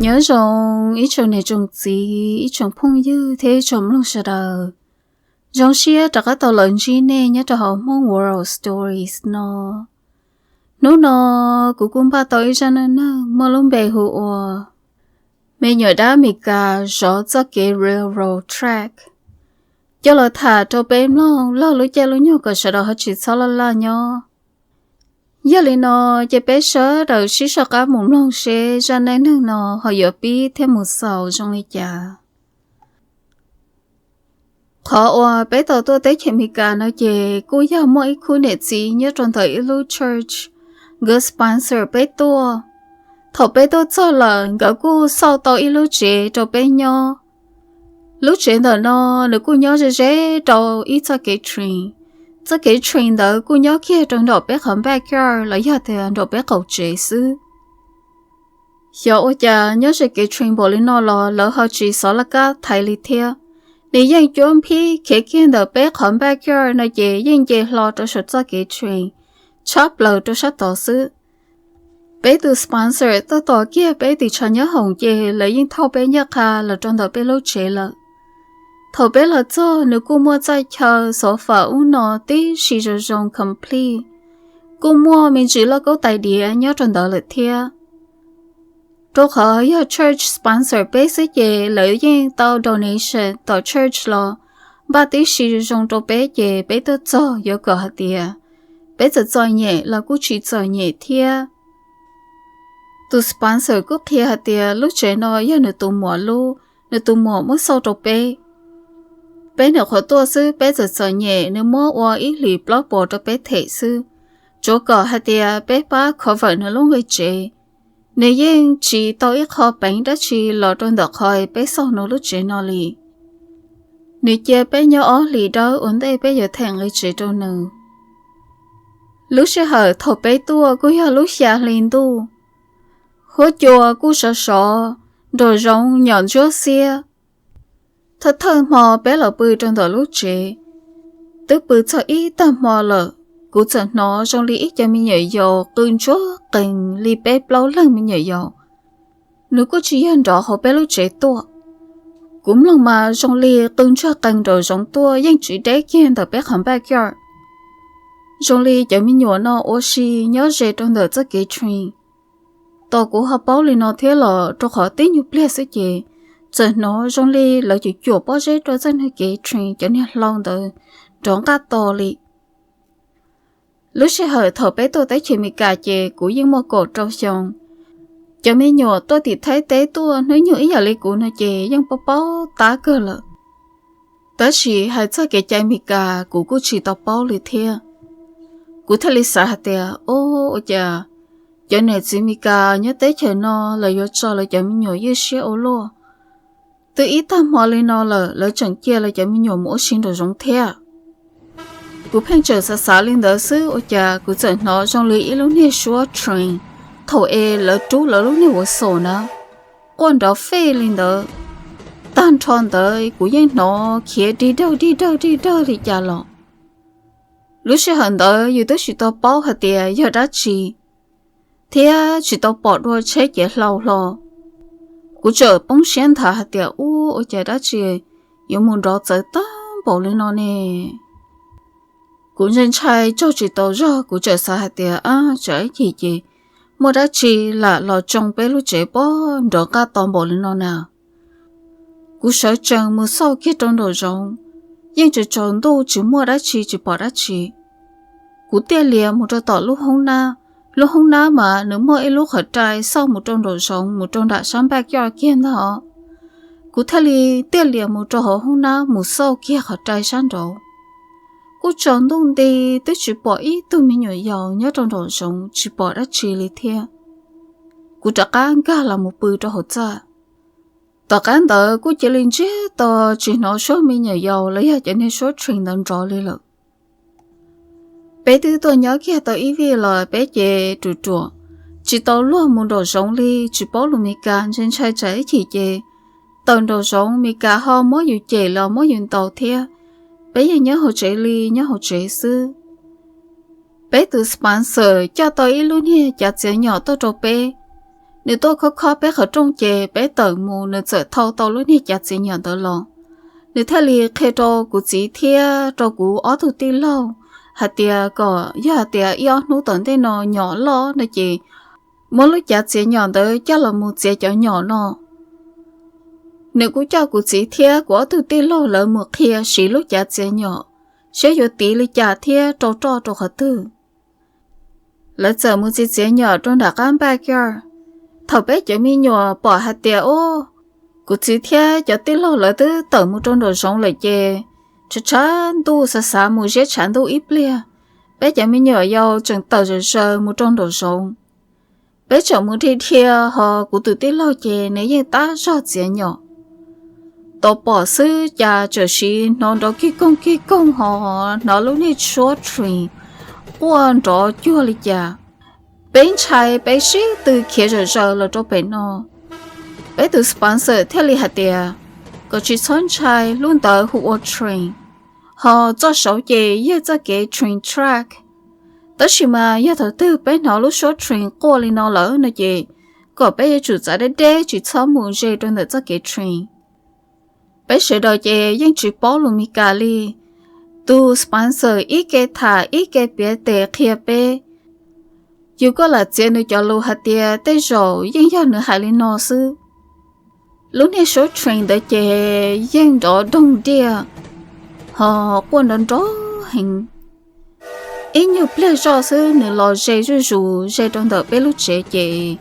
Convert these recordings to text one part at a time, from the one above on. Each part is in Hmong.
Nyob zoo ib tsoom niam tsoom txiv, ib tsoom phooj ywg thiab ib tsoom mloog sawv daws. Zoo siab rov qab tau los ntsib nej nyob rau hauv Hmong World Stories no. Hnub no kuv kuj npaj tau ib zaj neej neeg muaj lub npe hu ua me nyuam dab Amelikas zov txoj kev railroad track, coj los tham rau peb mloog laug lub caij lub nyoog kom sawv daws ho tsis txhob laj laj nyob. Yog li no, ces peb sawv daws sib soj qab mus mloog seb zaj neej neeg no ho yuav pib thiab mus xaus zoo li cas. Qhov uas peb tau tuaj teb chaws Amelikas no ces kuj yog muaj ib khub niam txiv nyob rau ntawm ib lub church, nkawd sponsor peb tuaj. Thaum peb tuaj txog lawm, nkawd kuj xauj tau ib lub tsev rau peb nyob. Lub tsev ntawm no nws kuj nyob ze ze rau ib txoj kev train. Txoj kev train ntawd kuj nyob kiag rau nraum peb qhov backyard los yog tias nraum peb qaum tsev xwb. Xyov ua cas nyob ze kev train npaum li no los lawv ho tsis xov laj kab thaiv li thiab. Nws yeej cuab nphib khiav kiag ntawm peb qhov backyard no ces yeej nce hlo rau saum txoj kev train, tshab plaws rau sab tod xwb. Peb tus sponsor tuaj tos kiag peb tim tshav nyob hoom ces lawv yeej thauj peb ncaj qha los rau ntawm peb lub tsev lawm. Thaum peb los txog, nws kuj muaj txaj chaw, sofa ub no tib si zoo zoo complete, kuj muaj me ntsis lauj kaub tais diav nyob rau ntawd lawm thiab. Rau qhov yog church sponsor peb xwb ces lawv yeej tau donation tom church los npaj tib si zoo rau peb, ces peb tuaj txog yuav kom hais tias peb txawm txom nyem los kuj tsis txom nyem thiab. Tus sponsor kuj qhia hais tias lub tsev no yog nws tus muam lub, nws tus muam muab xauj rau peb. Peb nyuam qhuav tuaj xwb, peb txawm txom nyem, nws muab ua ib hlis plaub puas rau peb them xwb, tsuav kom hais tias peb pab cover nws lub nqi tsev. Nws yeej tsis tau ib qho peev dab tsi los rau ntawm qhov peb xauj nws lub tsev no li. Nws cia peb nyob ob hlis dawb ua ntej peb yuav them nqi tsev rau nws. Lub sij hawm thaum peb tuaj kuj yog lub xya hli ntuj, huab cua kuj sov sov, nraum zoov nyom ntsuab xiab. Thawj thawj hmo peb los pw rau ntawm lub tsev, twb pw txog ib tag hmo lawm, kuv txawm hnov zoo li ib co me nyuam yaus qw ntsuag qees li peb plaub leeg me nyuam yaus. Nws kuj tsis yog nrov hauv peb lub tsev tuaj. Kuv mloog mas zoo li qw ntsuag qees nraum zoov tuaj, yeej tsis deb kiag ntawm peb qhov backyard. Zoo li cov me nyuam no ua si nyob ze rau ntawm txoj kev train. Tos kuv ho paub li no thiab los rau qhov tib nyuag pliag xwb ces txawm hnov zoo li lawv cuam cuam pob zeb rau txoj niag kev train, cov niag hlau ntawd nrov nqaj tos li. Lub sij hawm thaum peb tuaj teb chaws Amelikas ces kuv yeej muaj kaum rau xyoo. Cov me nyuam tuaj tim Thaib teb tuaj hnub nyoog ib yam li kuv no ces yeej paub paub tab kawg lawm. Tab sis hais txog kev cai Amelikas kuv kuj tsis tau paub li thiab. Kuv thiaj li xav hais tias, o, ua cas cov niam txiv Amelikas nyob teb chaws no lawv yuav tso lawv cov me nyuam ywj siab ua luaj. Twb ib tag hmo li no lawm, lawv tseem cia lawv cov me nyuam mus ua si nraum zoov thiab. Kuv pheej tseem xav xav li ntawd xwb, ua cas kuv txawm hnov zoo li ib lub niag suab train thaum es lawv rub lawv lub niag huav xaum na, quaj nrov fej li ntawd. Tag nrho ntawd kuv yeej hnov khiav dig dawg dig dawg dig dawg li cas los. Lub sij hawm ntawd yus twb tsis tau paub hais tias yog dab tsi, thiab tsis tau pom dua tsheb cev hlau hlo. Kuv txawm poob siab nthav hais tias, ub, ua cas dab tsi yuav mus nrov txawv tag npaum li no ne? Kuv ntshai ntshai tsaug tsis tau zog, kuv txawm xav hais tias, ab, tsam ib chim ces muaj dab tsi lam los tsoo peb lub tsev pob nrov nqaj tos npaum li no na. Kuv sawv tsees mus xauj kiag rau nraum zoov, yeej tsaus tsaus ntuj tsis muaj dab tsi tsis pom dab tsi. Kuv tiaj lias mus rau tom lub hoob nab, lub hoob nab mas nws muaj ib lub qhov rai xauj mus rau nraum zoov mus rau nram sab npaj coj kiag ntag os. Kuv thiaj li tiaj lias mus rau hauv hoob nab mus xauj kiag qhov rai sab nraud. Kuj tsaus ntuj nti, twb tsis pom ib tug me nyuam yaus nyob rau nraum zoov, tsis pom dab tsi li thiab. Kuv rov qab nkag los mus pw rau hauv txaj. Tom qab ntawd kuj cia li ntsiag to, tsis hnov suab me nyuam yaus los yog cov niag suab tshee ntawd nrov li lawm. Peb twb tuaj nyob kiag tau ib vij los peb ces ruam ruam, tsis tau luag mus nraum zoov li, tsis paub lus Meskas, ntshai ntshai tsam ib chim ces tawm nraum zoov Meskas ho muab yus cem los muab yus ntaus thiab. Peb yeej nyob hauv tsev li nyob hauv tsev xwb. Peb tus sponsor coj tau ib lub niag cav txiav nyom tuaj rau peb. Nws tuaj khob khob peb qhov rooj ces peb tawm mus, nws txawm thau tau lub niag cav txiav nyom ntawd los. Nws thiaj li qhia rau kuv txiv thiab rau kuv ob tug tij laug hais tias kom yog hais tias ib ob hnub tom ntej no nyom loj no ces muab lub cav txiav nyom ntawd coj los mus txiav cov nyom no. Nws kuj coj kuv txiv thiab kuv ob tug tij laug lawv mus qhia siv lub cav txiav nyom, seb yuav tiv li cas thiab rau roj rau qhov twg. Lawv txawm mus txiav txiav nyom rau nram qab npaj kar. Thaum peb cov me nyuam pom hais tias, o, kuv txiv thiab cov tij laug lawv twb tawm mus rau nraum zoov lawm ces tshav tshav ntuj xav xav mus ziab tshav ntuj ib pliag, peb cov me nyuam yaus tseem tawm zom zaws mus rau nraum zoov. Peb tseem mus dhia dhia, ho kuv tus tij laug ces nws yeej tab zog txiav nyom. Tau pom xwb cas txawm sis hnov nrov kig koog kig koog ho hnov lub niag suab train quaj nrov cuag li cas. Peb ntshai peb sib tw khiav zom zaws los rau pem no. Peb tus sponsor thiaj li hais tias kom tsis txhob ntshai, lub ntawd hu ua train, ho txoj saud ces yog txoj kev train track. Tab sis mas yog thaum twg peb hnov lub suab train quaj li no lawm no ces kom peb yuav tsum txav deb deb tsis txhob mus ze rau ntawm txoj kev train. Peb sawv daws ces yeej tsis paub lus Mis Kas li. Tus sponsor ib ke tham ib ke piav tes qhia peb. Yus kuj lam txiav nws cov lus hais tias tej zaum yeej yog nws hais li no xwb. Lub niag suab train ntawd ces yeej nrov doog diaj, ho quaj nrov nrov heev. Ib nyuag pliag zoj xwb nws los ze zuj zus ze rau ntawm peb lub tsev ces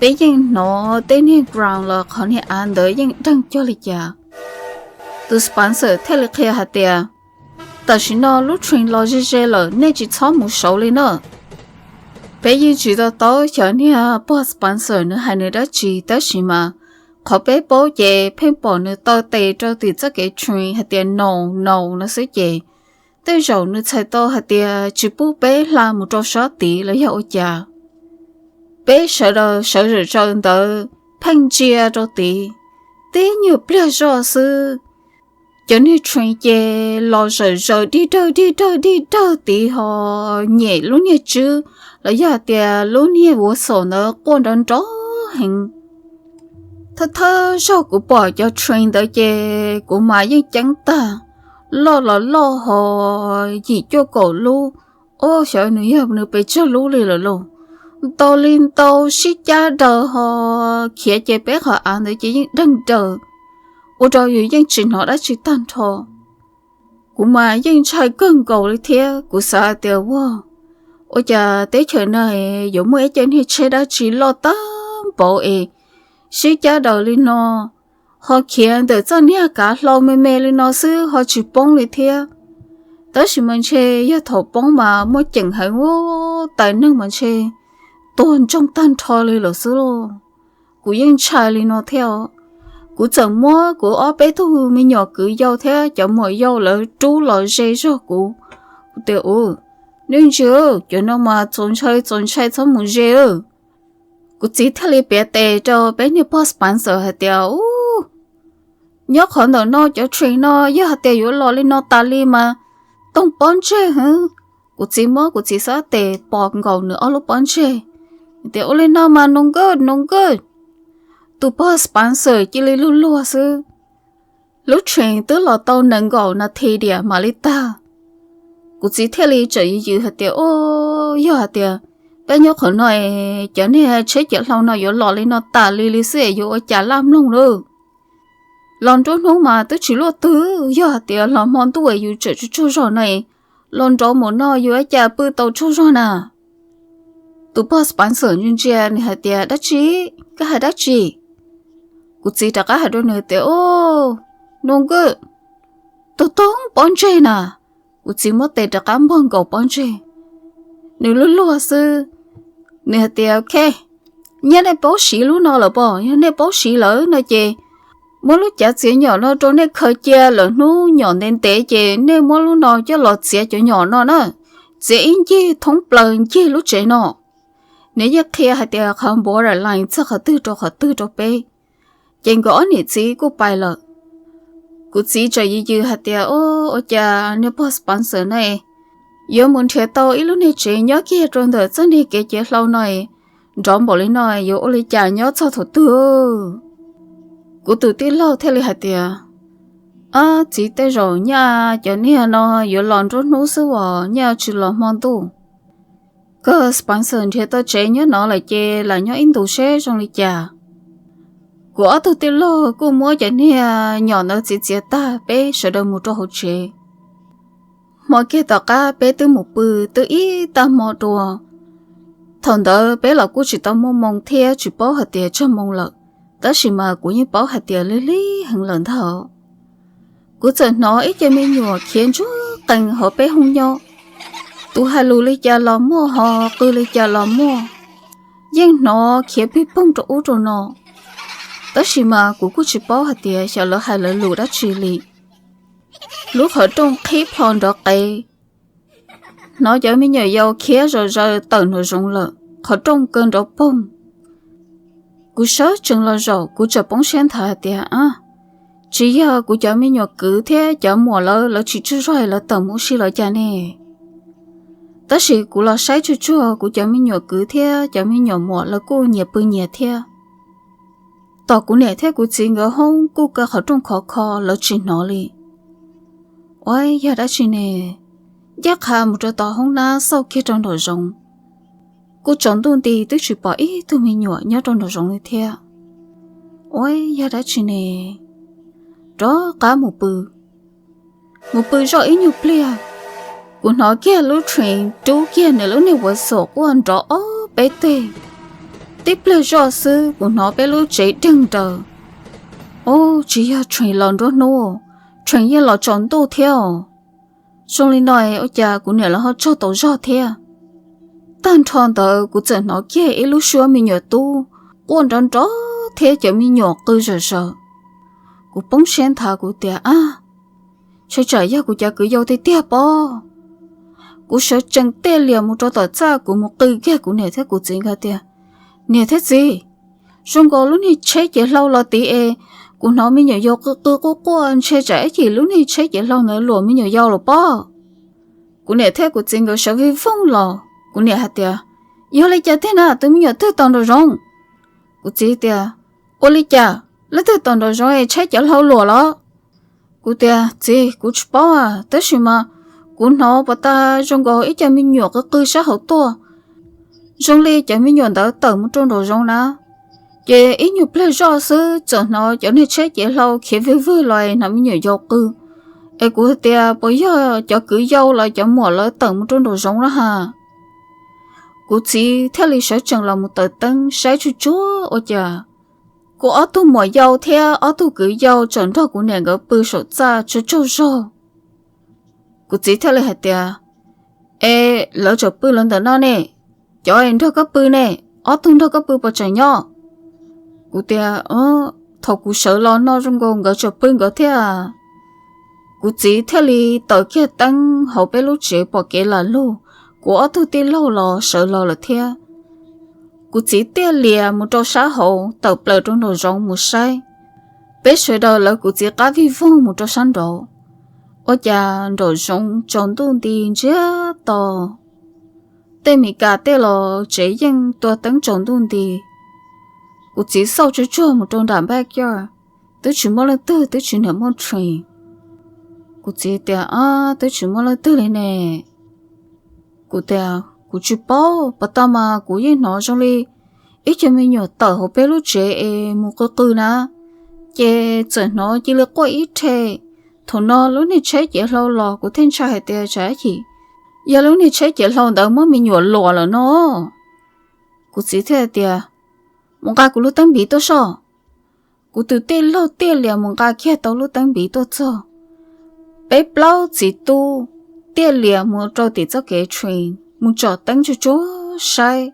peb yeej hnov tej niag ground los qhov niag av ntawd yeej deeg cuag li cas. Tus sponsor thiaj li qhia hais tias, tam sim no lub train los ze ze lawm, nej tsis txhob mus saud li na. Peb yeej tsis to taub xyov niag pog sponsor nws hais nws dab tsi, tab sis mas qhov peb paub ces pheej pom nws taw tes rau tim txoj kev train hais tias no, no no xwb ces tej zaum nws txhais tau hais tias tsis pub peb hla mus rau sab tid los yog ua cas. Peb sawv daws sawv zom zaws ntawd pheej ntsia rau tid, tib nyuag pliag zoj xwb cov niag train ces los zom zaws dig dawg dig dawg dig dawg tid ho nyem lub niag tswb los yog hais tias lub niag whistle ntawd quaj nrov nrov heev. Thawj thawj zaug kuv pom cov train ntawd ces kuv mas yeej ceeb tag, loj los loj ho yim cuaj kaum lub, o xyov nws yog nws pes tsawg lub li lawm lauj. Ntau li ntau sib cab daws ho khiav ces peb qhov av ntawd ces yeej deeg daws, ua rau yus yeej tsis hnov dab tsi tag nrho. Kuv mas yeej ntshai kawg nkaus li thiab kuv xav tias, ua, ua cas teb chaws no yuav muaj ib co niag tsheb dab tsi loj tag npaum es sib cab daws li no, ho khiav ntawm txoj niag kav hlau me me li no xwb ho tsis poob li thiab. Tab sis mas ntshe yog thaum poob mas muaj ceem heev, tais neeg mas ntshe tuag ntsoog tag nrho li lawm xwb lauj. Kuv yeej ntshai li no thiab. Kuv txawm muab kuv ob peb tug me nyuam kwv yau thiab cov muam yau lawv rub los ze zog kuv. Kuv tias, u, nej ntsia, cov no mas txaus ntshai txaus ntshai, txhob mus ze. Kuv txiv thiaj li piav tes rau peb niag pog sponsor hais tias, u, nyob qhov ntawm no cov train no yog hais tias yuav los li no tas li mas toog pob ntseg heev. Kuv txiv muab kuv txiv xab tes pos nkaus nws ob lub pob ntseg, tias, ua li no mas no good, no good. Tus pog sponsor cia li luag luag xwb. Lub train twb los tau nees nkaum nas this diam mam li tag. Kuv txiv thiaj li tseem yws yws hais tias, o, yog hais tias peb nyob qhov no es cov niag tsheb cav hlau no yuav los li no tas li li xwb es yuav ua cas laj mloog lauj. Los nruab hnub mas twb tsis luaj twg, yog hais tias los hmo ntuj es yus tseem tsaug tsaug zog no es los nrov mus no yus ua cas pw tau tsaug zog na. Tus pog sponsor ntsia ntsia nws hais tias, dab tsi? Koj hais dab tsi? Kuv txiv rov qab hais rau nws tias, o, no good, toog toog pob ntseg na. Kuv txiv muab tes rov qab npog nkaus pob ntseg. Nws luag luag xwb. Nws hais tias, ok, nyab nej paub siv lub no lawm pom, yog nej paub siv lawm no ces muab lub cav txiav nyom no rau nej khaws cia, lwm hnub nyom ntev ntev ces nej muab lub no coj los txiav cov nyom no na. Txiav ib ncig thoob plaws ncig lub tsev no. Nws yeej qhia hais tias qhov borderline txog qhov twg rau qhov twg rau peb. Ces nkawd ob niam txiv kuj pais lawm. Kuv txiv tseem yws yws hais tias, o, ua cas niag pog sponsor no yuav mus nrhiav tau ib lub niag tsev nyob kiag rau ntawm txoj niag kev cav hlau no es nrov npaum li no yuav ua li cas nyob txog thaum twg? Kuv tus tij laug thiaj li hais tias, Ab, txiv, tej zaum nyaj cov niag no yuav los nruab hnub xwb os, nyaj tsis los hmo ntuj. Koj Spencer nrhiav tau tsev nyob no lawm ces lam nyob ib ntus seb zoo li cas. Kuv ob tug tij laug kuj muab cov niag nyom ntawd txiav txiav tag, peb sawv daws mus rau hauv tsev. Hmo kiag tom qab peb twb mus pw twb ib tag hmo dua. Thaum ntawd peb los kuj tsis tau muaj moo thiab tsis paub hais tias tsawg moo lawm, tab sis mas kuv yeej paub hais tias lig lig heev lawm ntag. Kuv txawm hnov ib co me nyuam khiav ntsuag qees hauv peb hooj nyob. Tus hais lus li cas los muaj, ho qw li cas los muaj, yeej hnov khiav pig poog rau ub rau no. Tab sis mas kuv kuj tsis paub hais tias xyov lawv hais lawv lus dab tsi li. Lub qhov rooj qhib plho nrov qees, hnov cov me nyuam yaus khiav zom zaws tawm nraum zoov lawm, qhov rooj kaw nrov poog. Kuv sawv tsees los zaum, kuv txawm poob siab nthav hais tias, Ab, tsis yog kuv cov me nyuam kwv thiab cov muam lawv, lawv tsis tsaug zog lawv tawm mus ua si los cas ne? Tab sis kuv los saib tsuag tsuag, kuv cov me nyuam kwv thiab cov me nyuam muam lawv kuj nyias pw nyias thiab. Tom kuv niam thiab kuv txiv nkawd hoob kuj kaw qhov rooj khov kho, lawv tsis hnov li. Ua yog dab tsi ne? Ncaj qha mus rau tom hoob nab xauj kiag rau nraum zoov, kuj tsaus ntuj nti twb tsis pom ib tug me nyuam nyob rau nraum zoov li thiab. Ua yog dab tsi ne? Rov qab mus pw. Mus pw zoj ib nyuag pliag, kuv hnov kiag lub tshee rub kiag nws lub niag whistle quaj nrov ob peb teg. Tib pliag zoj xwb kuv hnov peb lub tsev deeg nraws. Ub, tsis yog tshee los nruab hnub, tshee yeej los tsaus ntuj thiab os. Zoo li no ua cas kuv niam lawv ho tsaug tau zog thiab? Tag nrho ntawd kuv txawm hnov kiag ib lub suab me nyuam tub quaj nrov nrov thiab cov me nyuam qw zom zaws. Kuv poob siab nthav, kuv tias, Ab, tsam yog kuv cov kwv yau tiag tiag pob. Kuv sawv tsees tiaj lias mus rau tom txaj, kuv mus qw kiag kuv niam thiab kuv txiv nkawd tias, Niam thiab txiv, zoo nkaus lub niag tsheb ciav hlau los tid es kuv hnov me nyuam yaus qw qw quaj quaj, ntshe tsam ib chim lub niag tsheb ciav hlau ntawd luam me nyuam yaus lawm pob. Kuv niam thiab kuv txiv nkawd sawv vij voog los, kuv niam hais tias, Yog li cas tiag na, tus me nyuam twg tom nraum zoov? Kuv txiv tias, Ua li cas, leej twg tom nraum zoov es tsheb ciav hlau luam los? Kuv tias, Txiv, kuv tsis paub, tab sis mas kuv hnov pas tas zoo nkaus ib co me nyuam qw qw sab hauv tuaj, zoo li cov me nyuam ntawd tawm mus rau nraum zoov na. Ces ib nyuag pliag zoj xwb txawm hnov cov niag tsheb ciav hlau khiav vwg vwg los hnov me nyuam yaus qw. Es kuv tias, Puas yog cov kwv yau los cov muam lawv tawm mus rau nraum zoov na ha? Kuv txiv thiaj li sawv tsees los mus taws teeb saib tsuag tsuag ua cas kuv ob tug muam yau thiab ob tug kwv yau tseem nrog kuv niam nkawd pw saum txaj tsaug tsaug zog. Kuv txiv thiaj li hais tias, Es lawv tseem pw lawv ntawm no ne, cov es nrog koj pw ne, ob tug nrog koj pw puas tseem nyob? Kuv tias, Thaum kuv sawv los no zoo nkaus nkawd tseem pw nkawd thiab. Kuv txiv thiaj li taws kiag teeb hauv peb lub tsev pom kev lam lug, kuv ob tug tij laug los sawv los lawm thiab. Kuv txiv tiaj lias mus rau sab hauv tawm plaws rau nraum zoov mus saib. Peb sawv daws lawv kuv txiv qab vij voog mus rau sab nraud, ua cas nraum zoov tsaus ntuj nti ntsiag to. Tej Meskas tej los tsev yeej tua teeb tsaus ntuj nti. Kuv txiv xauj tsuag tsuag mus rau nram backyard, twb tsis muaj leej twg, twb tsis niam muaj tshee. Kuv txiv tias, Ab, twb tsis muaj leej twg li ne. Kuv tias, Kuv tsis paub, pas tas mas kuv yeej hnov zoo li ib co me nyuam tawm hauv peb lub tsev es mus qw qw na, ces txawm hnov cia li quaj ib rhe. Thaum no lub niag tsheb ciav hlau los kuv thiaj ntshai hais tias tsam ib chim yog lub niag tsheb ciav hlau ntawd muab me nyuam luam lawm no. Kuv txiv thiaj tias, Mus nqa kuv lub teeb npiv tuaj soj. Kuv tus tij laug tiaj lias mus nqa kiag tau lub teeb npiv tuaj txog. Peb plaub txiv tub tiaj lias mus rau tim txoj kev tshee mus tsom teeb tsuag tsuag saib.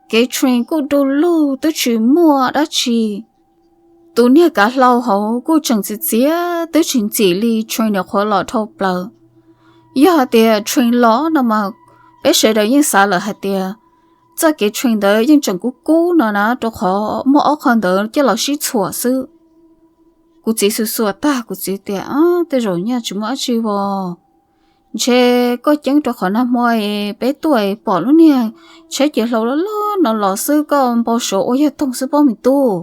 Kev tshee kuj du lug twb tsis muaj dab tsi. Tus niag kav hlau hauv kuj tseem txiv txiav twb tsis ntxim li tshee nyuam qhuav los dhau plaws. Yog hais tias tshee los no mas peb sawv daws yeej xav lawm hais tias txoj kev tshee ntawd yeej tseem kub kub no na, rau qhov muaj ob qho ntawd coj los sib txhuam xwb. Kuv txiv xuas xuas tag, kuv txiv tias, Tej zaum nyaj tsis muaj dab tsi os. Ntshe koj ceeb, rau qhov nag hmo peb tuaj pom lub niag tsheb ciav hlau loj loj no los xwb, koj npau suav ua yog toog xwb pob me tub.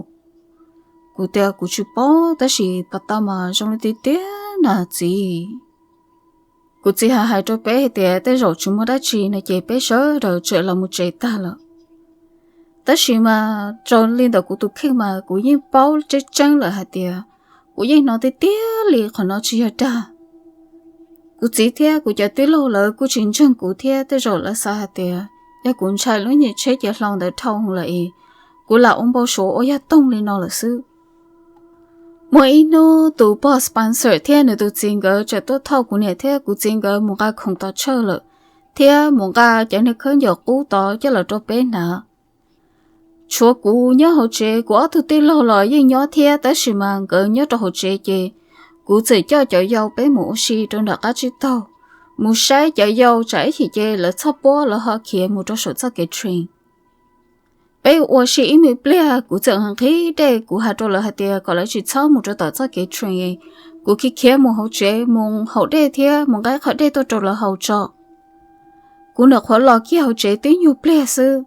Kuv tias kuv tsis paub, tab sis pas tau mas zoo li tiag tiag na txiv. Kuv txiv hais hais rau peb hais tias tej zaum tsis muaj dab tsi no ces peb sawv daws txawm los mus tsev tag lawm. Tab sis mas raws li ntawm kuv tus kheej mas kuv yeej paub tseeb tseeb lawm hais tias kuv yeej hnov tiag tiag li qhov no tsis yog dag. Kuv txiv thiab kuv cov tij laug lawv kuj tsis ntseeg kuv thiab, tej zaum lawv xav hais tias yog kuv ntshai lub nyuag tsheb ciav hlau ntawd dhau lawm es kuv lam ua npau suav ua yog toog li no lawm xwb. Muaj ib hnub tus pog sponsor thiab nws tus txiv nkawd txawm tuaj thauj kuv niam thiab kuv txiv nkawd mus nqa khoom tod tsawg lawm, thiab mus nqa cov niag khaub ncaws qub tod coj los rau peb hnav. Tshuav kuv nyob hauv tsev, kuv ob tug tij laug los yeej nyob thiab, tab sis mas nkawd nyob rau hauv tsev ces kuv txawm coj cov yau peb mus ua si rau nram qab tsib taug, mus saib cov yau tsam ib chim ces lawv txhoj puab lawv ho khiav mus rau saum txoj kev train. Peb ua si ib me pliag kuv txawm nqhis dej, kuv hais rau lawv hais tias kom lawv tsis txhob mus rau tom txoj kev train, kuv khiav khiav mus hauv tsev mus haus dej thiab mus nqa qhov dej tuaj rau lawv haus tso. Kuv nyuam qhuav los kiag hauv tsev tib nyuag pliag xwb,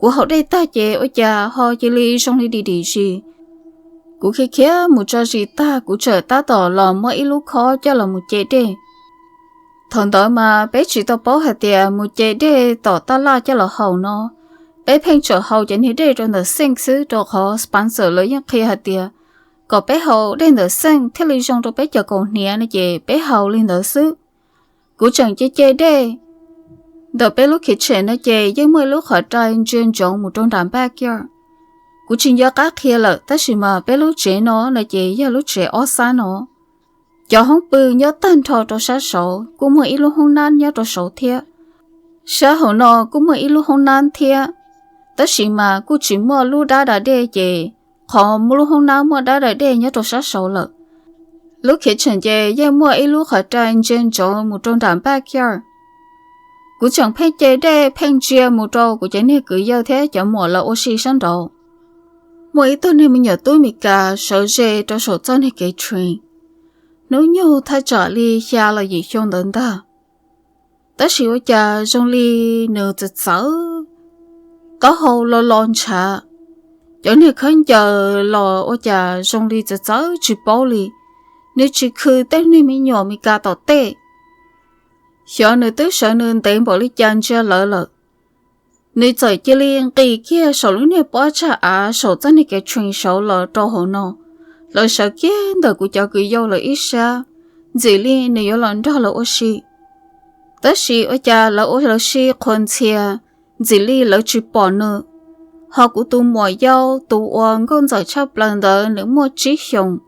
kuv haus dej tag ces ua cas ho cia li zoo li dim dim zis. Kuv khiav khiav mus tso zis tag kuv txawm tab tom los muab ib lub khob coj los mus ce dej. Thaum ntawd mas peb tsis tau paub hais tias mus ce dej tom taj laj coj los haus no, peb pheej tseem haus cov niag dej rau ntawm sink xwb, rau qhov sponsor lawv yeej qhia hais tias kom peb haus dej ntawm sink thiaj li zoo rau peb cov kaus hniav no ces peb haus li ntawd xwb. Kuv tseem ce ce dej. Ntawm peb lub kitchen no ces yeej muaj ib lub qhov rai ntsia ntsoov mus rau nram backyard. Kuv tsis nco qab qhia lawm, tab sis mas peb lub tsev no no ces yog lub tsev ob sab no. Cov hoob pw nyob tag nrho rau sab saud, kuj muaj ib lub hoob nab nyob rau saud thiab. Sab hauv no kuj muaj ib lub hoob nab thiab, tab sis mas kuj tsis muaj lub dab da dej ces qhov muaj lub hoob nab muaj dab da dej nyob rau sab saud lawm. Lub kitchen ces yeej muaj ib lub qhov rai ntsia ntsoov mus rau nram backyard. Kuv tseem pheej ce dej pheej ntsia mus rau kuv cov niag kwv yau thiab cov muam lawv ua si sab nraud. Muaj ib tug niag me nyuam tub Mes Kas sawv ze rau saum txoj niag kev train, hnub nyoog thaj tsam li xya los yim xyoo ntawd ntag. Tab sis ua cas zoo li nws txawv txawv, taub hau lo lo ntshav, cov niag khaub ncaws los ua cas zoo li txawv txawv tsis paub li. Nws tsis khw tej niag me nyuam Mes Kas tom tej, xyov nws twb sawv nws ntev npaum li cas ntsia lawv lawm. Nws txawm cia li nqis kiag saum lub niag pob tsag av saum txoj niag kev train saud los rau hauv no. Lawv sawv kiag ntawm kuv cov kwv yau lawv ib sab, ntxim li nws yuav los nrog lawv ua si. Tab sis ua cas lawv ua lawv si qhuas ntxhias, ntxim li lawv tsis pom nws. Ho kuv tus muam yau tus uas nkauj ntxawm tshaj plaws ntawd nws muaj tsib xyoos,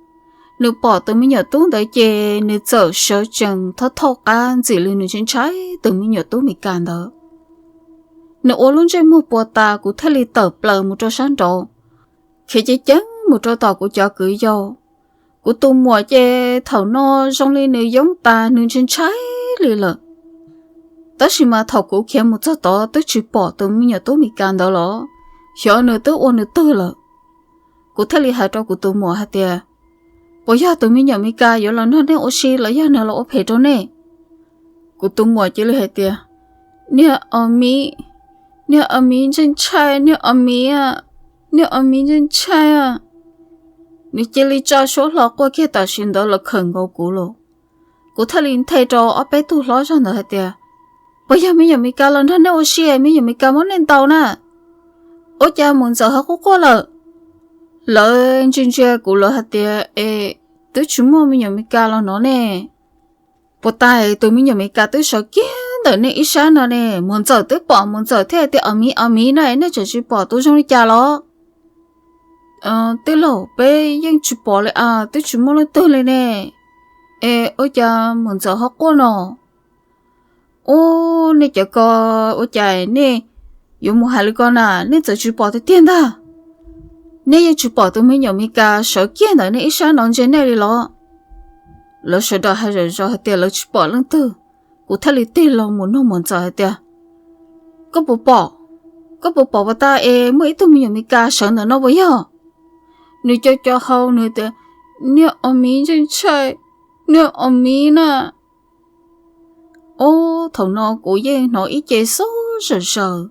nws pom tus me nyuam tub ntawd ces nws txawm sawv tsees thauj thauj qab ntxim li nws ntshai ntshai tus me nyuam tub Mes Kas ntawd. Nws ua lub ntsej muag puas tas kuv thiaj li tawm plaws mus rau sab nraud, khiav ceev ceev mus rau tom kuv cov kwv yau. Kuv tus muam ces thaum no zoo li nws yoob tas nws ntshai ntshai li lawm. Tab sis mas thaum kuv khiav mus txog tod twb tsis pom tus me nyuam tub Mes Kas ntawd los, xyov nws twb ua nws twg lawm. Kuv thiaj li hais rau kuv tus muam hais tias, puas yog tus me nyuam Mes Kas yuav los nrog nej ua si los yog nws los ua phem rau nej? Kuv tus muam cia li hais tias, niag Os Miv, niag Os Miv ntshai ntshai, niag Os Miv, niag Os Miv ntshai ntshai. Nws cia li tsa suab hlo quaj kiag tam sim ntawd los khawm nkaus kuv lawm. Kuv thiaj li nthe rau ob peb tug hlob zog ntawd hais tias, puas yog me nyuam Mes Kas los nrog nej ua si, me nyuam Mes Kas muab nej ntaus na? Ua cas Muam Ntxawm ho quaj quaj lawm? Lawv ntsia ntsia kuv lawv hais tias, es twb tsis muaj me nyuam Mes Kas los no ne. Puas tas tus me nyuam Mes Kas twb sawv kiag ntawm nej ib sab no ne, Muam Ntxawm twb pom, Muam Ntxawm thiaj tias Os Miv, Os Miv na, nej tseem tsis pom tus zoo li cas los? Tij laug, peb yeej tsis pom li as, twb tsis muaj leej twg li ne. Es ua cas Muam Ntxawm ho quaj no? Ub, nej cov ko, ua cas nej yuav mus hais li ko na, nej txawm tsis pom tiag tiag ntag. Nej yeej tsis pom tus me nyuam Mes Kas sawv kiag ntawm nej ib sab no ntsia nej li los? Lawv sawv daws hais zom zaws hais tias lawv tsis pom leej twg. Kuv thiaj li tig los mus nug Muam Ntxawm hais tias, koj puas pom, koj puas pom puas tas es muaj ib tug me nyuam Mes Kas sawv ntawm no puas yog? Nws co co hau nws tias, niag Os Miv ntshai ntshai, niag Os Miv na. Ub, thaum no kuv yeej hnov ib ce xub zawm zaws.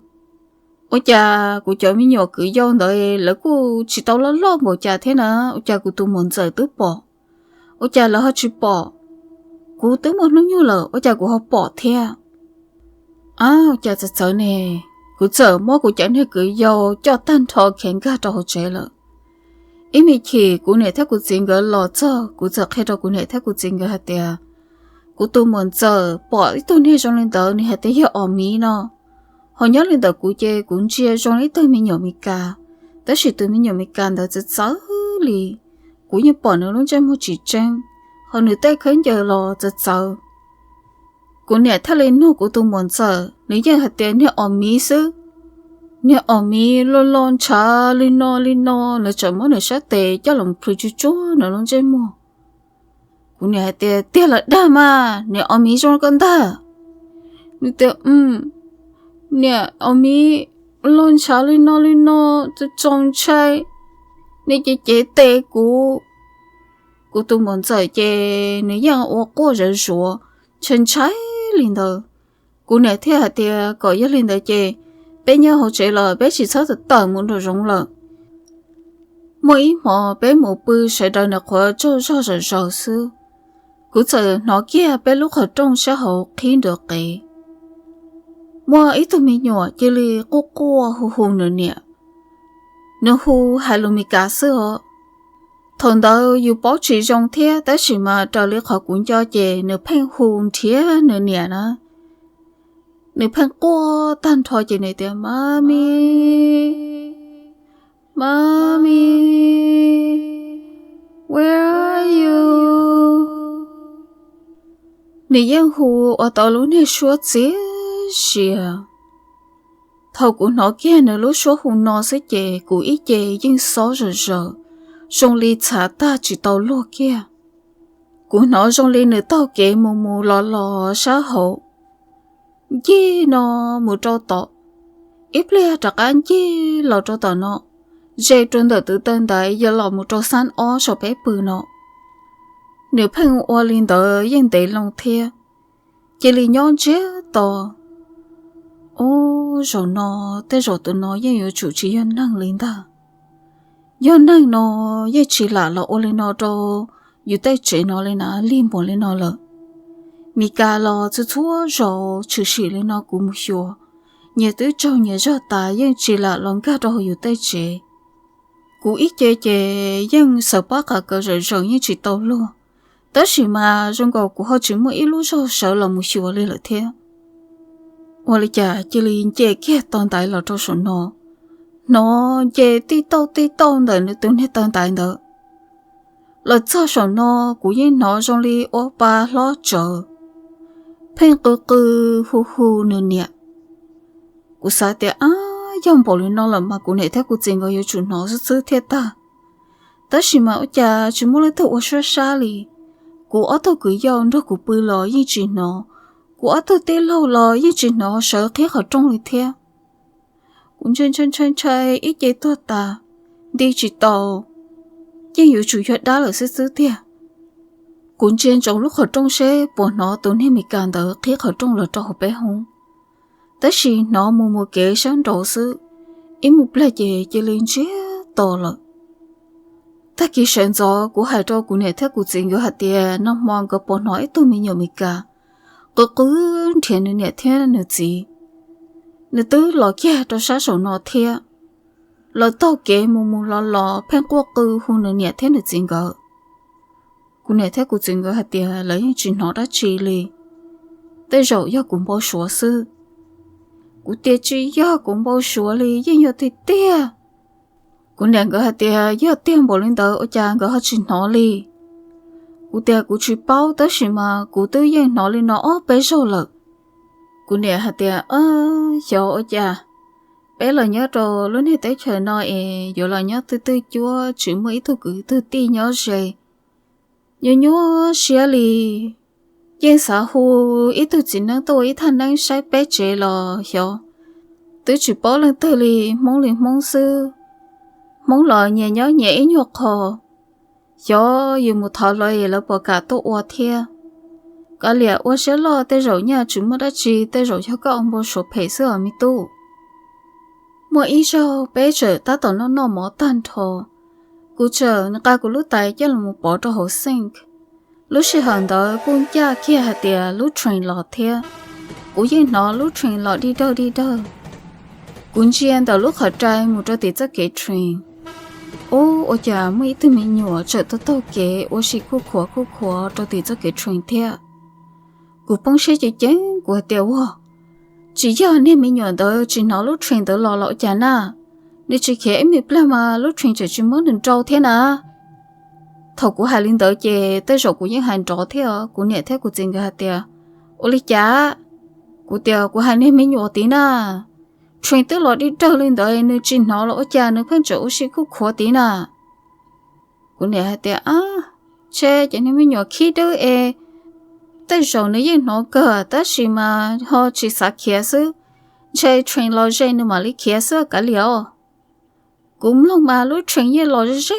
Ua cas kuv cov me nyuam kwv yau ntawd lawv kuj tsis tau loj loj npaum cas thiab na, ua cas kuv tus muam ntxawm twb pom, ua cas lawv ho tsis pom? Kuv twb muaj hnub nyoog lawm, ua cas kuv ho pom thiab? Ab, ua cas txawv txawv ne. Kuv txawm muab kuv cov niag kwv yau coj tag nrho khiav nkag rau hauv tsev lawm. Ib me chim kuv niam thiab kuv txiv nkawd los txog, kuv txawm qhia rau kuv niam thiab kuv txiv nkawd hais tias, kuv tus muam ntxawm pom ib tug niag zoo li ntawd, nws hais tias yog Os Miv no. Ho nyob li ntawm kuv ces kuv ntsia zoo li ib tug me nyuam Mes Kas, tab sis tus me nyuam Mes Kas ntawd txawv txawv li. Kuv yeej pom nws lub ntsej muag tsis tseeb, ho nws tej khaub ncaws los txawv txawv. Kuv niam thiaj li nug kuv tus muam ntxawm, nws yeej hais tias niag Os Miv xwb. Niag Os Miv loj loj ntshav li no li no, lawv tseem muab nws sab tes coj los plhws tsuag tsuag nws lub ntsej muag. Kuv niam hais tias, tiag los dag mas, niag Os Miv zoo li koj ntag? Nws tias, niag Os Miv loj ntshav li no li no, txaus ntshai, nws cev cev tes kuv. Kuv tus muam ntxawm ces nws yeej ua quaj zawv zuav, ntshai ntshai li ntawd. Kuv niam thiaj hais tias kom yog li ntawd ces peb nyob hauv tsev los peb tsis txhob tawm mus nraum zoov lawm. Muaj ib hmo peb mus pw sawv daws nws qhuav tsaug zog zom zaws xwb, kuv txawm hnov kiag peb lub qhov rooj sab hauv qhib nrov qev. Muaj ib tug me nyuam cia li quaj quaj hu hu nws niam. Nws hu hais lus Mes Kas xwb os. Thaum ntawd yus paub tsis zoo thiab, tab sis mas raws li qhov kuv nco ces nws pheej hu nrhiav nws niam na. Nws pheej quaj tag nrho ces nws tias, Mommy, Mommy, where are you? Nws yeej hu ua tau lub niag suab txias zias. Thaum kuv hnov kiag nws lub suab hu no xwb ces kuv ib ce yeej xob zawm zaws, zoo li txhav tag tsis tau luag kiag. Kuv hnov zoo li nws taug kev mus mus los los sab hauv, ncig no mus rau tom, ib pliag rov qab ncig los rau tom no, ze rau ntawm tus taw ntaiv yog los mus rau xab ob saum peb pw no. Nws pheej ua li ntawd yeej ntev loo thiab, cia li nyob ntsiag to. Ub, zaum no, tej zaum tus no yeej yuav tsum tsis yog neeg li ntag. Yog neeg no yeej tsis lam los ua li no rau yus tej tsev no li na, lig npaum li no lawm. Mis kas los txhua txhua zaus tshwm sim li no kuv mus xyuas, nyias twb tsaug nyias zog tas yeej tsis lam los nkag rau hauv yus tej tsev. Kuv ib ce ces yeej xaws pob qa kaws zawm zaws yeej tsis tau luag, tab sis mas zoo nkaus kuv ho tsis muaj ib lub zog sawv los mus xyuas li lawm thiab. Ua li cas cia li nce kiag tau ntaiv los rau saum no, hnov nce tij tauj tij tauj ntawm nws tus niag taw ntaiv ntawd. Los txog saum no, kuv yeej hnov zoo li ua pa hlob tsawv, pheej qw qw hu hu nws niam. Kuv xav tias, ab, yog npaum li no lawm mas kuv niam thiab kuv txiv nkawd yuav tsum hnov xwb xwb thiaj tag. Tab sis mas ua cas tsis muaj leej twg ua suab sab li. Kuv ob tug kwv yau nrog kuv pw los yeej tsis hnov, kuv ob tug tij laug los yeej tsis hnov sawv qhib qhov rooj li thiab. Kuv ntshai ntshai ntshai ntshai ib ce tuag tas, nti tsis tau, yeej yuav tsum yog dab lawm xwb xwb tiag. Kuv ntsia ntsoov lub qhov rooj seb puas hnov tus niag Mis Kas ntawd qhib qhov rooj los rau hauv peb hoob, tab sis hnov mus mus kev sab nraud xwb, ib mus plag ces cia li ntsiag to lawm. Tag kis sawv ntxov kuv hais rau kuv niam thiab kuv txiv nkawd hais tias nag hmo nkawd puas hnov ib tug me nyuam Mis Kas qw qw nrhiav nws niam thiab nws txiv. Nws twb los kiag rau sab saum no thiab, los taug kev mus mus los los pheej quaj qw hu nws niam thiab nws txiv nkawd. Kuv niam thiab kuv txiv nkawd hais tias lawv yeej tsis hnov dab tsi li, tej zaum yog kuv npau suav xwb. Kuv tias tsis yog kuv npau suav li, yeej yog tiag tiag. Kuv niam nkawd hais tias yog tiag npaum li ntawd ua cas nkawd ho tsis hnov li. Kuv tias kuv tsis paub, tab sis mas kuv twb yeej hnov li no ob peb zaug lawm. Kuv niam hais tias, xyov ua cas peb los nyob rau lub niag teb chaws no es yuav los nyob twj twj cuab tsis muaj ib tug kwv tug tij nyob ze, nyuaj nyuaj siab li. Yeej xav hu ib tug txiv neeb tuaj ua ib thaj neeb saib peb tsev los xyov twb tsis paub leej twg li, Hmoob li Hmoob xwb. Hmoob los nyias nyob nyias ib nyuag qho, xyov yus mus thov lawv es lawv puas kam tuaj ua thiab. Kav liam, ua siab loj, tej zaum nyaj tsis muaj dab tsi, tej zaum yog koj ua npau suav phem xwb os me tub. Muaj ib zaug peb txawm tab tom noj noj mov tag nrho, kuv txawm nqa kuv lub tais coj los pov rau hauv sink. Lub sij hawm ntawd kuj ncaj kiag hais tias lub train los thiab. Kuv yeej hnov lub train los dig dawg dig dawg. Kuv ntsia ntawm lub qhov rai mus rau tim txoj kev train. Ub, ua cas muaj ib tug me nyuam tseem taug taug kev ua si khuj khuav khuj khuav rau tim txoj kev train thiab. Kuv poob siab ceev ceev, kuv hais tias, Ua, tsis yog niag me nyuam ntawd tsis hnov lub train ntawd los los ua cas na? Nws tsis khiav ib me pliag mas lub train tseem tsis muab nws nrau thiab na. Thaum kuv hais li ntawd ces tej zaum kuv yeej hais nrov thiab, kuv niam thiab kuv txiv nkawd hais tias, Ua li cas? Kuv tias, Kuv hais niag me nyuam tid na, train twb los dig dawg li ntawd nws tsis hnov los ua cas nws pheej tseem ua si khuj khuav tid na. Kuv niam hais tias, Ab, ntshe cov niag me nyuam khib dub es tej zaum nws yeej hnov kawg tab sis mas ho tsis xav khiav xwb, ntshe train los ze nws mam li khiav xwb kav liam os. Kuv mloog mas lub train yeej los ze ze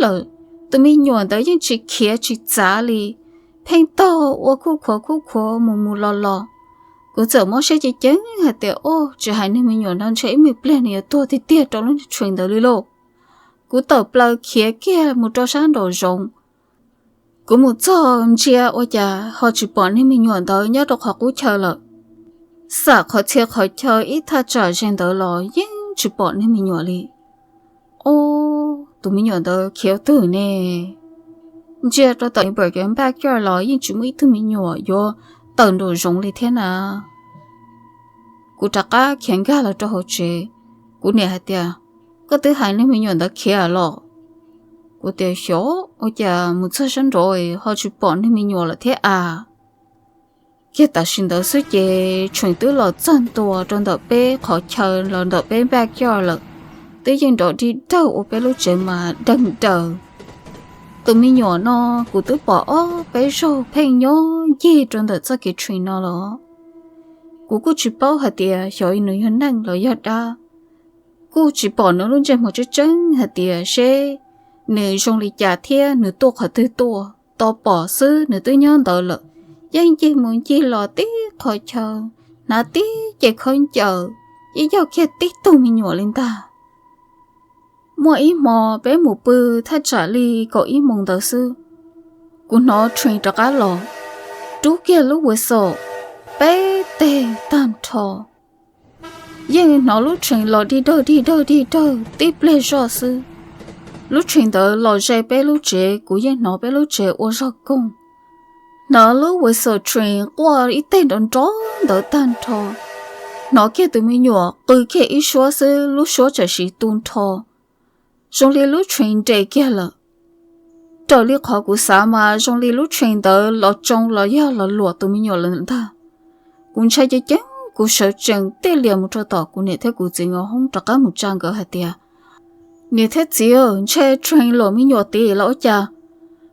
lawm, tus me nyuam ntawd yeej tsis khiav tsis txav li, pheej taug ua khuj khuav khuj khuav mus mus los los. Kuv txawm mob siab ceev ceev hais tias, Ub, tsis hais niag me nyuam no ntshe ib me pliag nws yuav tuag tiag tiag rau lub niag train ntawd li lauj. Kuv tawm plaws khiav kiag mus rau sab nraum zoov. Kuv mus txog ntsia ua cas ho tsis pom niag me nyuam ntawd nyob rau qhov qub chaw lawm. Xam qhov txhia qhov chaw ib thaj tsam ze ntawd los yeej tsis pom niag me nyuam li. Ub, tus me nyuam ntawd khiav twg ne? Ntsia rau tom neighbor cov backyard los yeej tsis muaj ib tug me nyuam yuav tawm nraum zoov li thiab na. Kuv rov qab khiav nkag los rau hauv tsev. Kuv niam hais tias, Koj twb hais niag me nyuam ntawd khiav los? Kuv tias, Xyov, ua cas mus txog sab nraud ho tsis pom niag me nyuam lawm thiab as. Kiag tam sim ntawd xwb ces train twb los txog ntua rau ntawm peb qhov chaw los ntawm peb backyard lawm, twb yeej nrov dig dawg ua peb lub tsev mas deeg daws. Tus me nyuam no kuv twb pom ob peb zaug pheej nyob ncig rau ntawm txoj kev train no los. Kuv kuj tsis paub hais tias xyov nws yog neeg los yog dab. Kuj tsis pom nws lub ntsej muag tseeb tseeb hais tias seb nws zoo li cas thiab nws tuaj qhov twg tuaj. Tos pom xwb nws twb nyob ntawd lawm, yeej ncig mus ncig los tib qhov chaw, hnav tib ce khaub ncaws, yeej yog kiag tib tug me nyuam li ntag. Muaj ib hmo peb mus pw thaj tsam li kaum ib moos ntawd xwb, kuv hnov train rov qab los, rub kiag lub whistle peb teg tag nrho. Yeej hnov lub train los dig dawg dig dawg dig dawg tib pliag zoj xwb. Lub train ntawd los ze peb lub tsev, kuv yeej hnov peb lub tsev ua zog koog. Hnov lub whistle train quaj ib teg nrov nrov ntawd tag nrho, hnov kiag tus me nyuam qw kiag ib suab xwb lub suab txawm siv tu nrho, zoo li lub train nres kiag lawm. Raws li qhov kuv xav mas zoo li lub train ntawd los tsoo los yog los luam tus me nyuam lawm ntag. Kuv ntshai ceev ceev, kuv sawv tsees tij lias mus rau tom kuv niam thiab kuv txiv nkawd hoob rov qab mus tsa nkawd hais tias, Niam thiab txiv, ntshe train luam me nyuam tid los ua cas?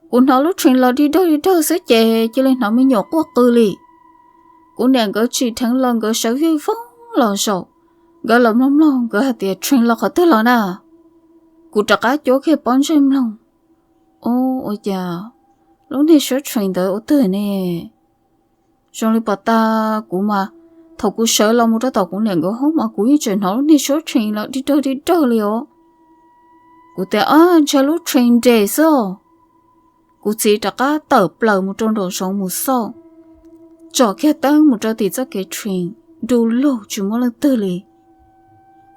Kuv hnov lub train los dig dawg dig dawg xwb ces cia li hnov me nyuam quaj qw li. Kuv niam nkawd tsim dheev los nkawd sawv vij voog los zaum, nkawd los mloog mloog nkawd hais tias, Train los qhov twg los na? Kuv rov qab cuab kiag pob ntseg mloog. Ub, ua cas lub niag suab train ntawd ua twg ne? Zoo li pos tas kuv mas, thaum kuv sawv los mus rau tom kuv niam nkawd hoob mas kuv yeej tseem hnov lub niag suab train los dig dawg dig dawg li os. Kuv tias, Ab, ntshe lub train nres xwb os. Kuv txiv rov qab tawm plaws mus rau nraum zoov mus xauj, tsom kiag teeb mus rau tim txoj kev train, du lug tsis muaj leej twg li.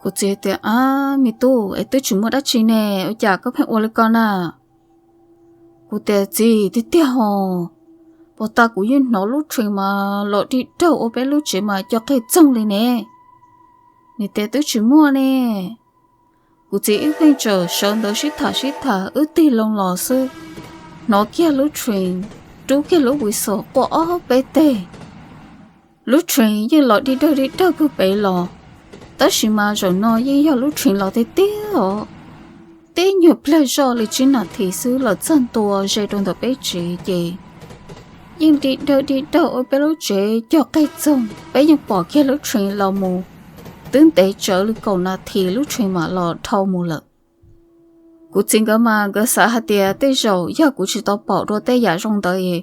Kuv txiv tias, Ab, me tub, es twb tsis muaj dab tsi ne, ua cas koj pheej ua li ko na? Kuv tias, Txiv, tiag tiag hos, pos tas kuv yeej hnov lub train mas los dig dawg ua peb lub tsev mas co qig txoog li ne. Nws tias, Twb tsis muaj ne. Kuv txiv wb pheej tseem sawv ntawd sib tham sib tham, wb tig loo los xwb, hnov kiag lub train rub kiag lub whistle quaj ob peb teg. Lub train yeej los dig dawg dig dawg puag pem los, tab sis mas zaum no yeej yog lub train los tiag tiag os. Tib nyuag pliag zoj li tsib nas this xwb los txog ntua ze rau ntawm peb tsev ces yeej dig dawg dig dawg ua peb lub tsev co qig txoog, peb yeej pom kiag lub train los mus. Twb ntev tsawv li kaum nas this lub train mam los dhau mus lawm. Kuv txiv nkawd mas nkawd xav hais tias tej zaum yog kuv tsis tau pom dua tej yam zoo ntawd es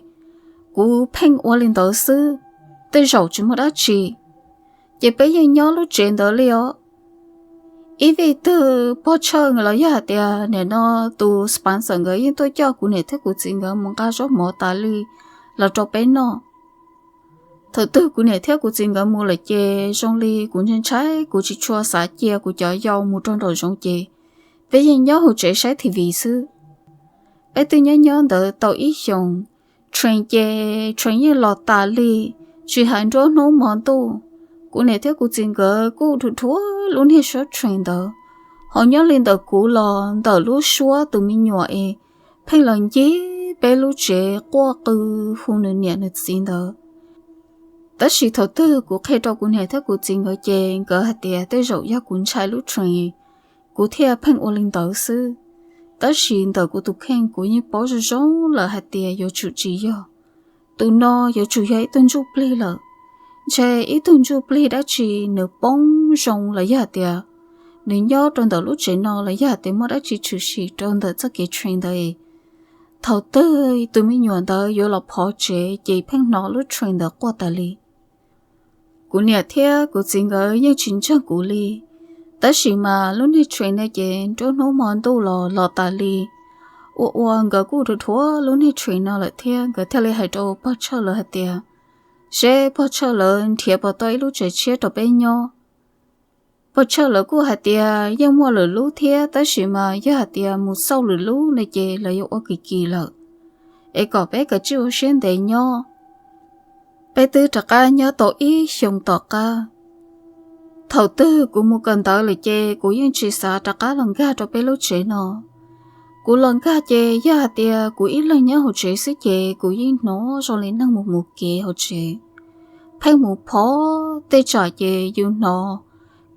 kuv pheej ua li ntawd xwb, tej zaum tsis muaj dab tsi. Ces peb yeej nyob lub tsev ntawd li os. Ib vij twg pog Tshawj los yog hais tias nim no tus sponsor nkawd yeej tuaj coj kuv niam thiab kuv txiv nkawd mus nqa zaub mov tas li los rau peb noj. Thaum twg kuv niam thiab kuv txiv nkawd mus lawm ces zoo li kuv ntshai ntshai, kuv tsis tshua xav cia kuv cov yau mus rau nraum zoov ces peb yeej nyob hauv tsev saib T V xwb. Peb twb nyob nyob ntawd tau ib xyoos, train ces train yeej los tas li, tsis hais nruab hnub hmo ntuj, kuv niam thiab kuv txiv nkawd kuj dhuav dhuav lub niag suab train ntawd. Ho nyob li ntawm kuv los ntawm lub suab tus me nyuam es pheej los ncig peb lub tsev quaj qw hu nws niam nws txiv ntawd. Tab sis thaum twg kuv qhia rau kuv niam thiab kuv txiv nkawd ces nkawd hais tias tej zaum yog kuv ntshai lub train, kuv thiaj pheej ua li ntawd xwb. Tab sis ntawm kuv tus kheej kuv yeej paub zoo zoo lawm hais tias yuav tsum tsis yog. Tus no yuav tsum yog ib tug ntsuj plig lawm. Ntshe ib tug ntsuj plig dab tsi nws poob zoo los yog hais tias nws nyob rau ntawm lub tsev no los yog hais tias muaj dab tsi tshwm sim rau ntawm txoj kev train ntawd. Thaum twg tus me nyuam ntawd yuav los phov tsev ces pheej hnov lub train ntawd quaj tas li. Kuv niam thiab kuv txiv nkawd yeej tsis ntseeg kuv li, tab sis mas lub niag train no ces nruab hnub hmo ntuj los los tas li. Ua ua nkawd kuj dhuav dhuav lub niag train no lawm thiab, nkawd thiaj li hais rau pog Tshawj lawv hais tias, seb pog Tshawj lawv nrhiav puas tau ib lub tsev tshiab rau peb nyob. Pog Tshawj lawv kuj hais tias yeej muaj lwm lub thiab, tab sis mas yog hais tias mus xauj lwm lub no ces lawv yuav ua kim kim lawm, es kom peb kav tsij ua siab ntev nyob. Peb twb rov qab nyob tau ib xyoos tom qab. Thaum twg kuv mus kawm ntawv lawm ces kuv yeej tsis xav rov qab los nkag rau peb lub tsev no. Kuv los nkag ces yog hais tias kuv ib leeg nyob hauv tsev xwb ces kuv yeej hnov zoo li neeg mus mus kev hauv tsev, pheej mus phov tej tsam ces yus hnov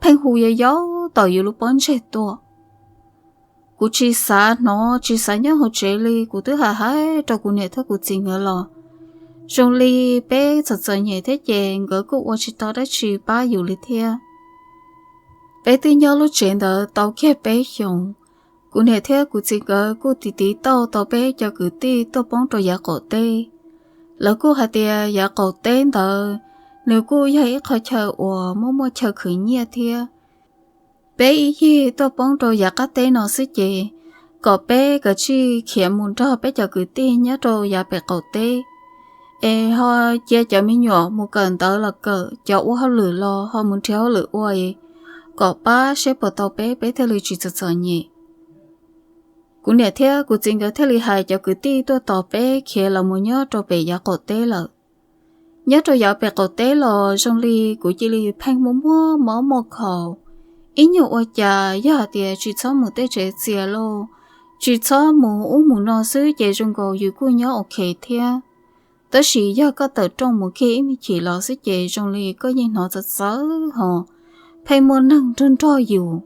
pheej hu yau yau tawm yus lub pob ntseg tuaj. Kuv tsis xav hnov tsis xav nyob hauv tsev li, kuv twb hais hais rau kuv niam thiab kuv txiv nkawd los zoo li peb txom txom nyem thiab ces nkawd kuj ua tsis tau dab tsi pab yus li thiab. Peb twb nyob lub tsev ntawd tau kiag peb xyoos, kuv niam thiab kuv txiv nkawd kuj tiv tiv tauj tau peb cov kwv tij tuaj poob rau yav qaum teb. Lawv kuj hais tias yav qaum teb ntawd nws kuj yog ib qho chaw uas muaj muaj chaw khwv nyiaj thiab. Peb ib yig tuaj poob rau yav qab teb no xwb ces kom peb kav tsij khiav mus nrog peb cov kwv tij nyob rau yav pem qaum teb, es ho cia cov me nyuam mus kawm ntawv los kawm, cov ua hauj lwm los ho mus nrhiav hauj lwm ua, kom pab seb puas tau peb, peb thiaj li tsis txom txom nyem. Kuv niam thiab kuv txiv nkawd thiaj li hais cov kwv tij tuaj tos peb khiav los mus nyob rau pem yav qaum teb lawm. Nyob rau yav pem qaum teb los zoo li kuv cia li pheej muaj muaj mob muaj khaus, ib nyuag ua cas yog hais tias tsis txhob mus tej tsev txias lauj, tsis txhob mus ub mus no xwb ces zoo nkaus yus kuj nyob ok thiab. Tab sis yog koj tawm rooj mus kiag ib me chim los xwb ces zoo li koj yeej hnov txawv txawv ho pheej muaj neeg nrog nrog yus,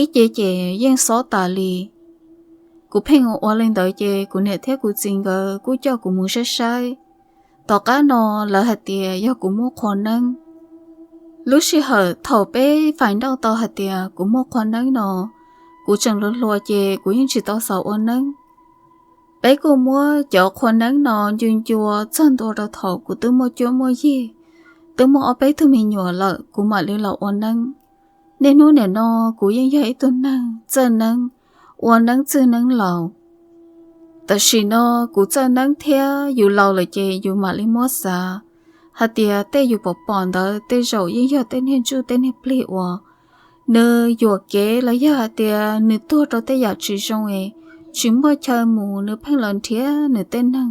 ib ce ces yeej xob tas li. Kuv pheej ua ua li ntawd ces kuv niam thiab kuv txiv nkawd kuj coj kuv mus saib saib. Tom qab no lawv hais tias yog kuv muaj qhua neeb. Lub sij hawm thaum peb faim nrauj tau hais tias kuv muaj qhua neeb no, kuv tseem hluas hluas ces kuv yeej tsis tau xav ua neeb. Peb kuj muab cov qhua neeb no ncua ncua txog ntua rau thaum kuv twb muaj cuab muaj yig, twb muaj ob peb tug me nyuam lawm kuv mam li los ua neeb. Niaj hnub nim no kuv yeej yog ib tug neeg txawj neeb, ua neeb txwj neeb laus. Tam sim no kuv txawj neeb thiab yus laus lawm ces yus mam li muab xav hais tias tej yus pom pom ntawd tej zaum yeej yog tej niag ntsuj tej niag plig uas nws yuam kev los yog hais tias nws tuag rau tej yam tsis zoo es tsis muaj chaw mus nws pheej los nrhiav nws tej neeg.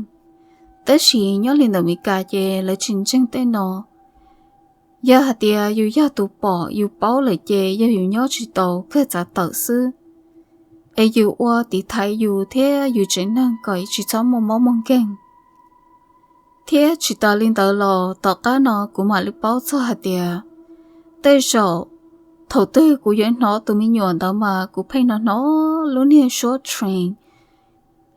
Tab sis nyob li ntawm Meskas ces lawv tsis ntseeg tej no. Yog hais tias yus yog tus pom yus paub lawm ces yog yus nyob tsis tau kawg txav tawm xwb, es yus ua tiv thaiv yus thiab yus tsev neeg kom tsis txhob muaj mob muaj nkeeg. Thiab tsis tas li ntawd los tom qab no kuv mam li paub txog hais tias tej zaum thaum twg kuv yuav hnov tus me nyuam ntawd mas kuv pheej hnov hnov lub niag suab train.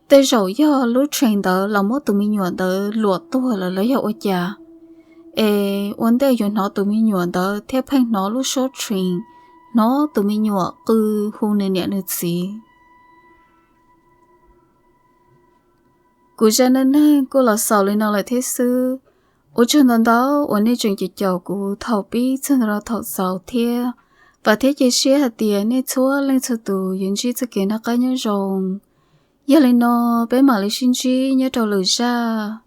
Tej zaum yog lub train ntawd los muab tus me nyuam ntawd luam tuag lawm los yog ua cas, es ua ntej yuav hnov tus me nyuam ntawd thiab pheej hnov lub suab train, hnov tus me nyuam qw hu nws niam nws txiv. Kuv zaj neej neeg kuj los xaus li no lawm thiab xwb. Ua tsaug ntau ntau uas nej tseem caum caum kuv thaum pib txog ntua rau thaum xaus thiab. Vam thiab cia siab hais tias nej txhua leej txhua tus yuav ntsib txoj kev noj qab nyob zoo. Yog li no, peb mam li sib ntsib nyob rau lwm zaj.